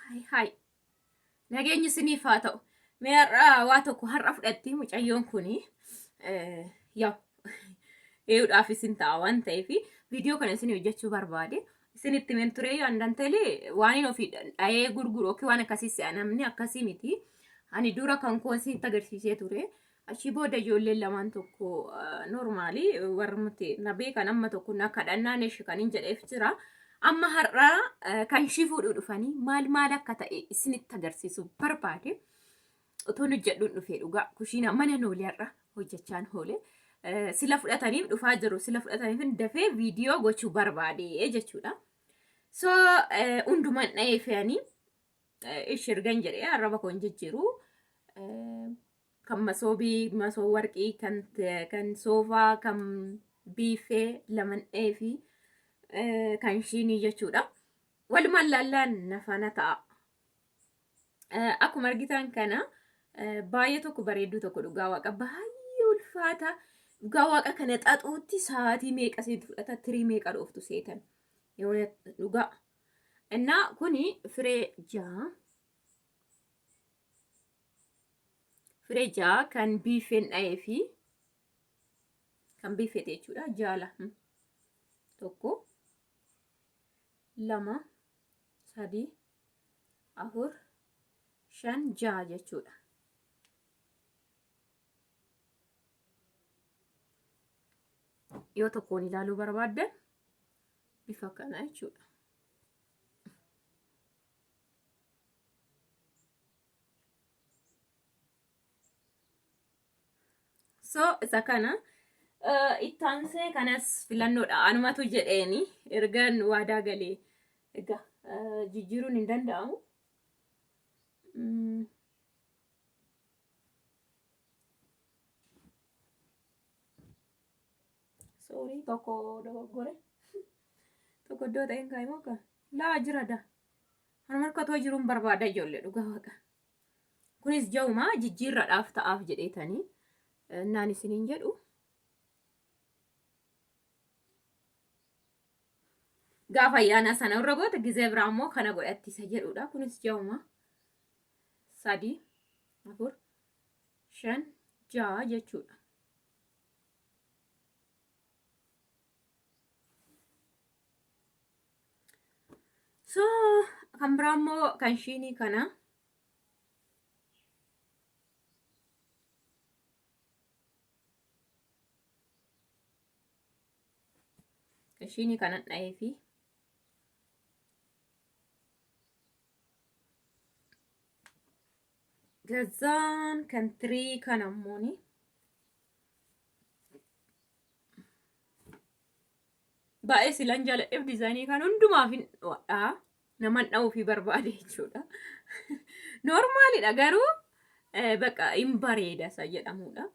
Haay haay. Nageenyi isiniif haa ta'u. Mee har'a waa tokko har'a fudhatti mucayyoon kuni yaa eeyuudhaaf isin ta'a waan ta'eef viidiyoo kana isin hojjechuu barbaade. Isinitti himen ture andantelee waan hin ofii dhayee gurguru yookiin waan akkasii se'a namni akkasii miti. Ani dura kan koo isinitti agarsiisee ture. Achii booda ijoolleen lamaan tokko normaali warri na beekan amma tokko na kadhannaan ishee kan hin jedheef jira. Amma har'a kan ishii fuudhuu dhufanii maal maal akka ta'e isinitti agarsiisuu barbaade. Otoon hojjedhuun dhufee dhugaa kushiina mana noolee har'a hojjechaan hoole. Sila fudhataniif dhufaa jiru sila fudhataniif dafee viidiyoo gochuu barbaade jechuudha. So hundumaan dha'ee fe'anii ishi ergan jedhee arraba koo hin jijjiiru. Kan masoobii, masoo warqii, kan soofaa, kan biifee laman fi kan shiinii jechuudha. Walumaan laallaan nafaana ta'a. Akkuma argitan kana baay'ee tokko bareedduu tokko dhugaa waaqa baay'ee ulfaata. Dhugaa waaqa kana xaxuutti sa'aatii meeqa sitti fudhata tirii meeqa dhooftu seetan. Dhugaa. Innaa kuni firee ja'a. Firee ja'a kan biifeen dha'ee fi kan biifeeti jechuudha. Jaala tokko lama sadii afur shan ja'a jechuudha. Yoo tokkoon ilaaluu barbaaddan bifa kana jechuudha. So isa kana ittaansee kanas filannoodha. Anumatu jedheeni ergan waadaa galee egaa jijjiiruun hin danda'amu. Sorry tokko dogoggore. Tokko iddoo ta'een kaa'e moo akka? Laa jira da. Anuma harka otoo jiruun barbaada ijoollee dhugaa waaqa. Kunis jawuma jijjiirradhaaf ta'aaf jedheetanii naan isiniin jedhu. Gaafa ayyaanaa sana irra goota gizee biraa immoo kana godhatti isa jedhudha. Kunis jawuma sadii afur shan ja'a jechuudha. So kan biraa immoo kan shiinii kana kan shiinii kana dha'ee fi gazaan kan tirii kana immoo Baay'ee silan jaaladheef diizaayinii kan hundumaaf hin dha. Naman dha'uu fi barbaade jechuudha. Noormaalidha garuu bakka hin bareeda isa jedhamudha.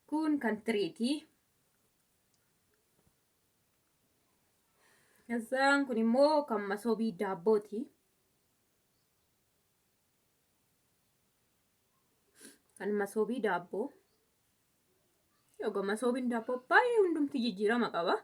Kun kan tiriiti. Isaan kun immoo kan masoobii daabbooti. Kan masoobii daabboo. Yoga masoobiin daabboo baay'ee hundumti jijjiirama qaba.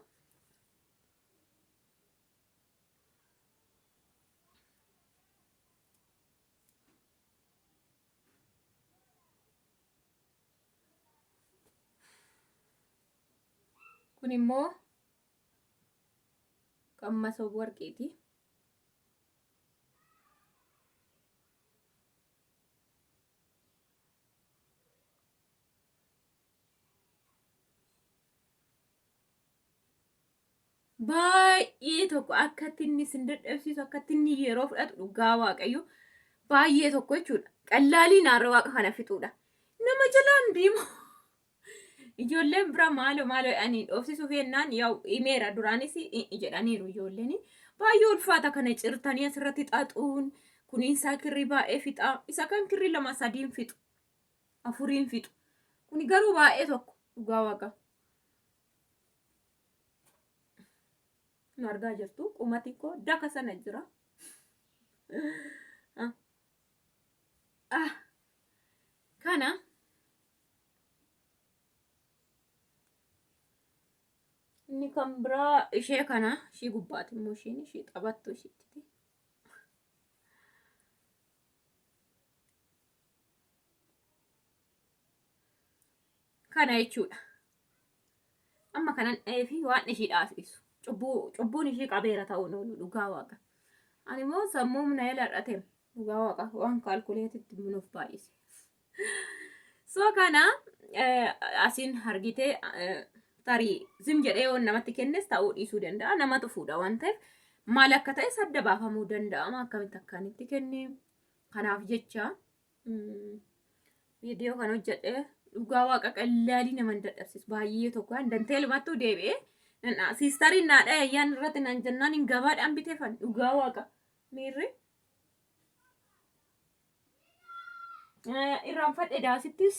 Kun immoo kan masoob warqiiti. Baay'ee tokko akkatti inni isin dadhabsiisu akkatti inni yeroo fudhatu dhugaa waaqayyo baay'ee tokko jechuudha. Qallaalii naarra waaqa kana fixuudha. Nama jalaan deemu. Ijoolleen bira maalo maalo ani dhoofsisuuf jennaan yaa'u himeera duraanis jedhaniiru ijoolleen. Baay'ee ulfaata kana cirtanii asirratti xaxuun kuniinsaa kirrii baay'ee fixa. Isa kan kirrii lama sadiin fixu. Afuriin fixu. Kuni garuu baay'ee tokko dhugaa waaqa. Nu argaa jirtu qumati koo daka sana jira. Ah. Inni kan biraa ishee kana ishii gubbaati immoo ishiin ishii taphattu ishiitti. Kana jechuudha. Amma kanan dha'ee fi waan ishii dhaasisu. Cubbuu cubbuun ishii qabeera ta'uun oolu dhugaa waaqa. Ani immoo sammuun na yaladhate dhugaa waaqa waan kaalkuleetitti nuuf baay'ise. So kana asiin argitee tarii zim jedhee yoo namatti kennes ta'uu dhiisuu danda'a. Namatu fuudha waan ta'eef maal akka ta'es adda baafamuu danda'ama. Akkamitti akka inni itti kenne. Kanaaf jecha viidiyoo kan hojjedhe dhugaa waaqa qallaalii nama hin dadhabsiisu baay'ee tokko an danteelumattuu deebi'ee siistariin naa dha'e ayyaan irratti naan jennaan hin gabaadhaan biteefan dhugaa waaqa miirri irraanfadhe daasittis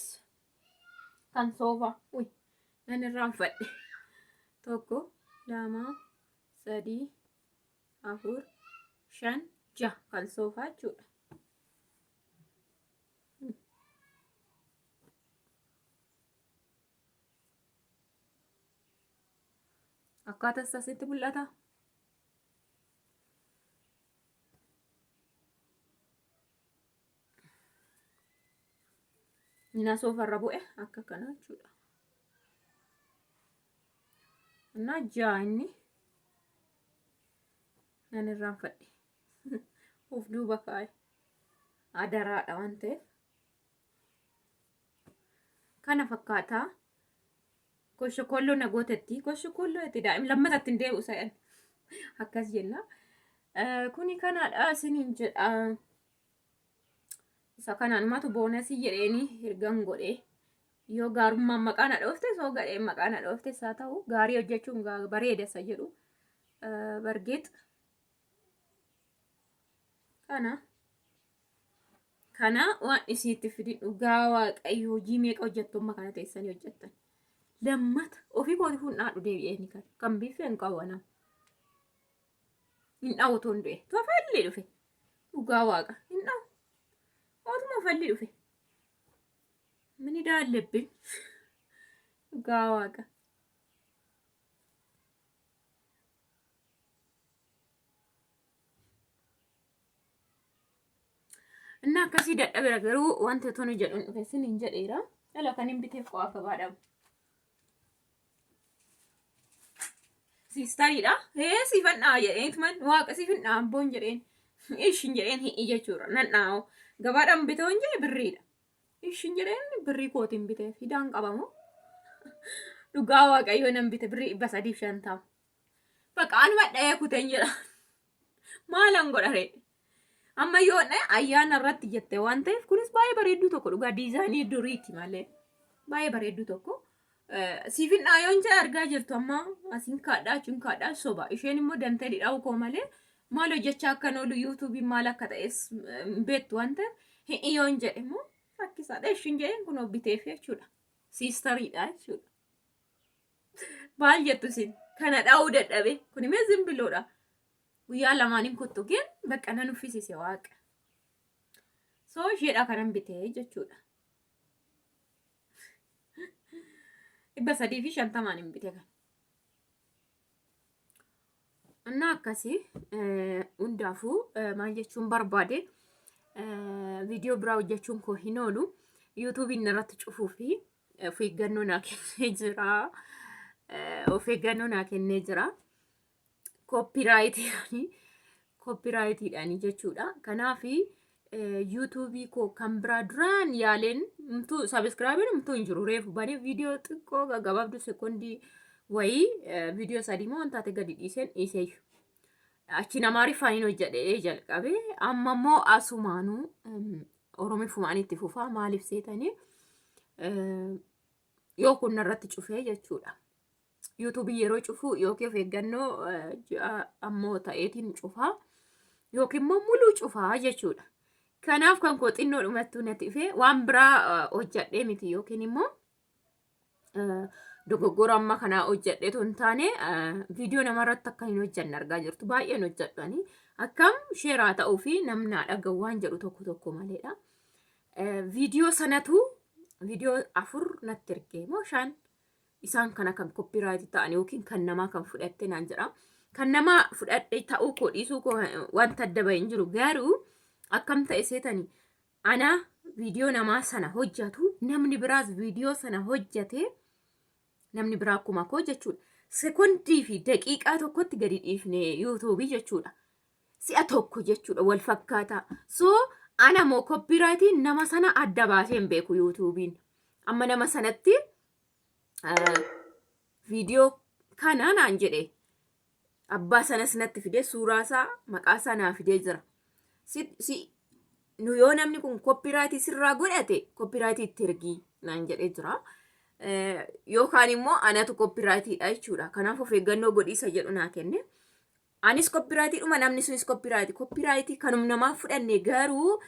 kan soofa uy nan irraanfadhe tokko lama sadii afur shan jaha kan soofaa jechuudha. Akkaataa isaa sitti mul'ata. Inni soofarra bu'e akka kanaa jechuudha. Innaa ja'a inni nan irraanfadhe. Of duuba kaa'e. Adaraadha waan ta'eef. Kana fakkaataa. Koshokolloo na gootetti. Koshokolloo itti daa'im lammatatti hin deebi'u sa'an. Akkas jenna. Kuni kanaadha isiniin jedha. Isa kanaan boonasii jedheeni ergan godhee. Yoo gaarummaan maqaa na dhoofte soo gadheen maqaa na dhoofte isaa ta'u gaarii hojjechuun bareeda isa jedhu. Bargeet kana kana waan isiitti fidin dhugaa waaqayyo hojii meeqa hojjettu amma kana teessanii hojjettan. Lammata ofii kooti fuudhaadhu deebi'ee ni kan kan biiffee hin qabu anaa. Hin dhawu toon du'e. Tofalli dhufe. Dhugaa waaqa hin dhawu. Otuma falli dhufe. Mini daallebbin. Dhugaa waaqa. Inni akkasii dadhabeera garuu wanta tonu jedhuun dhufe sin hin jedheera. Dhala kan hin biteef qo'aa gabaadhamu. Siistariidha. Ee siifan dha'a jedheen tuman waaqa siifin dha'a abboon jedheen. Ishin jedheen hi'i jechuudha. Nan dha'oo. Gabaadhaan bitoo hin jedhe birriidha. Ishin jedheen birrii kootiin bitee fidaan qabamu. Dhugaa waaqayyoo nan bite birrii 350. Bakka anuma dha'ee kuteen jedha. Maalan godha ree? Amma yoo dha'e ayyaana irratti jette waan ta'eef kunis baay'ee bareedduu tokko dhugaa diizaayinii duriiti malee baay'ee bareedduu tokko. Siifin dhaayoon jee argaa jirtu amma asiin kaadhaa achiin kaadhaa soba. Isheen immoo dantee dhidhaa'u koo malee maal hojjechaa akkan oolu yuutuubiin maal akka ta'es hin beektu waan ta'eef hi'i yoon jedhe immoo rakkisaadha. Ishiin jedheen kun biteef jechuudha. Siistariidha jechuudha. Maal jettu isin? Kana dha'uu dadhabe. Kun immoo zimbiloodha. Guyyaa lamaaniin kottu geen bakka nan uffisise waaqa. So isheedha kanan bitee jechuudha. 350n hin bite kan. Innaa akkasii hundaafuu maal jechuun barbaade viidiyoo biraa hojjechuun koo hin oolu. Yuutuubiin irratti cufuu fi of eeggannoo naa kennee jira. Of eeggannoo naa kennee jira. Koppiraayitiidhaani koppiraayitiidhaani jechuudha. Kanaaf yuutuubii koo kan biraa duraan yaaleen umtuu sabiskiraabiin umtuu hin jiru reefu banee viidiyoo xiqqoo gaggabaabduu sekoondii wayii viidiyoo sadii moo wantaate gadi dhiiseen dhiiseeyyu. Achiin amaariffaan hin hojjedhee jalqabe amma immoo asumaanuu oromifumaan itti fufaa maaliif seetanii yoo kun narratti cufee jechuudha. Yuutuubii yeroo cufu yookiin of eeggannoo ji'a ammoo ta'eetiin cufaa yookiin immoo muluu cufaa jechuudha. Kanaaf kan koo xinnoo dhumattuu natti dhufe waan biraa hojjadhee miti yookiin immoo dogoggora amma kanaa hojjadheetu hin taane viidiyoo namarratti akka hin hojjanne argaa jirtu baay'een hojjadhani akkam sheeraa ta'uu fi namnaa dhaga'u waan jedhu tokko tokko maleedha. Viidiyoo sanatu viidiyoo afur natti ergee moo shan Isaan kana kan copyright ta'an yookiin kan namaa kan fudhatte naan jedha. Kan namaa fudhadhe ta'uu koo dhiisuu koo wanta adda bahee hin jiru. Garuu akkam ta'e seetanii ana viidiyoo namaa sana hojjatu namni biraas viidiyoo sana hojjate namni biraa akkuma koo jechuudha. Sekondii fi daqiiqaa tokkotti gadi dhiifne yuutuubii jechuudha. Si'a tokko jechuudha wal fakkaataa. So ana moo koppiraayitiin nama sana adda baasee hin beeku yuutuubiin. Amma nama sanatti viidiyoo kana naan jedhe abbaa sanas natti fidee suuraa isaa maqaa isaa naa fidee jira. Si nu yoo namni kun koppiraayitii sirraa godhate koppiraayitii itti ergii naan jedhee jira. Yookaan immoo anatu koppiraayitiidha jechuudha. Kanaaf of eeggannoo godhiisa jedhu naa kenne. Anis koppiraayitiidhuma namni sunis koppiraayitii. Koppiraayitii kanum namaa fudhanne garuu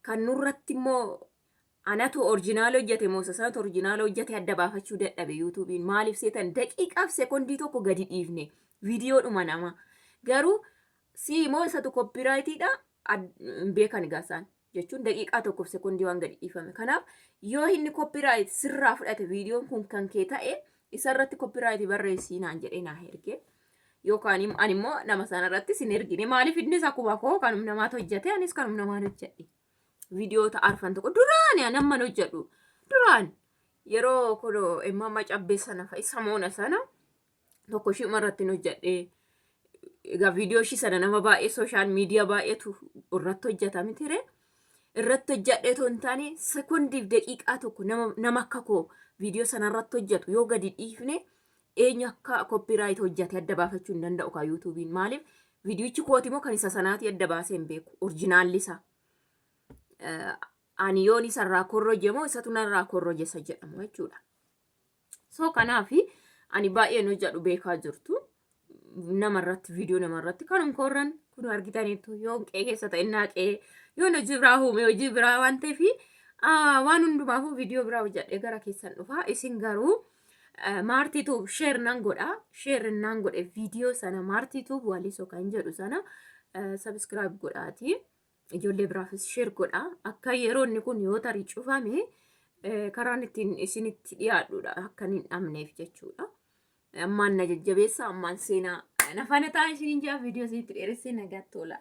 kan nurratti immoo anatu orjinaala hojjete moo isa sanatu orjinaala hojjete adda baafachuu dadhabe yuutuubiin maaliif seetan daqiiqaaf sekondii tokko gadi dhiifne viidiyoodhuma nama garuu sii moo isatu koppiraayitiidha hin beekan egaa isaan jechuun daqiiqaa tokkoof sekondii waan gadi dhiifame kanaaf yoo inni koppiraayit sirraa fudhate viidiyoon kun kan kee ta'e isarratti koppiraayit barreessii naan jedhee naa erge yookaan ani immoo nama sanarratti sin ergine maaliif innis akkuma koo kanum namaatu hojjete anis kanum namaan hojjedhe. Viidiyoota arfan tokko duraan ani amman hojjedhu duraan yeroo kunoo imamma cabbee sana fa'i samoona sana tokko ishii irratti hojjedhe. Egaa viidiyoo ishii sana nama baay'ee sooshaal miidiyaa baay'eetu irratti hojjeta mitire. Irratti hojjedhe otoo hin taane sekondiif daqiiqaa tokko nama akka koo viidiyoo sana irratti hojjetu yoo gadi dhiifne eenyu akka koppiraayit hojjete adda baafachuu hin danda'u kaa yuutuubiin maaliif viidiyichi kooti moo kan isa sanaatii adda baasee hin beeku orjinaalli isaa. Ani yoon isarraa korroje moo isatu narraa korroje isa jedhamu jechuudha. So kanaaf ani baay'een hojjedhu beekaa jirtu. Namarratti viidiyoo namarratti kanum korran kun argitaniitu yoon qe'ee keessa ta'e innaa qe'ee yoon hojii biraa uume hojii biraa waan ta'eef waan hundumaafuu viidiyoo biraa hojjedhee gara keessan dhufa. Isin garuu Maartii Tuub sheer nan godha. Sheer nan godhe viidiyoo sana Maartii Tuub Walisoo kan jedhu sana sabiskiraayib godhaati. Ijoollee biraafis sheer godha. Akka yeroo inni kun yoo tarii cufame karaan ittiin isinitti dhiyaadhudha akka hin dhabneef jechuudha. Ammaan na jajjabeessa ammaan seenaa na faana ta'aa isiniin jaa viidiyoo isinitti dheeressee nagaatti tola.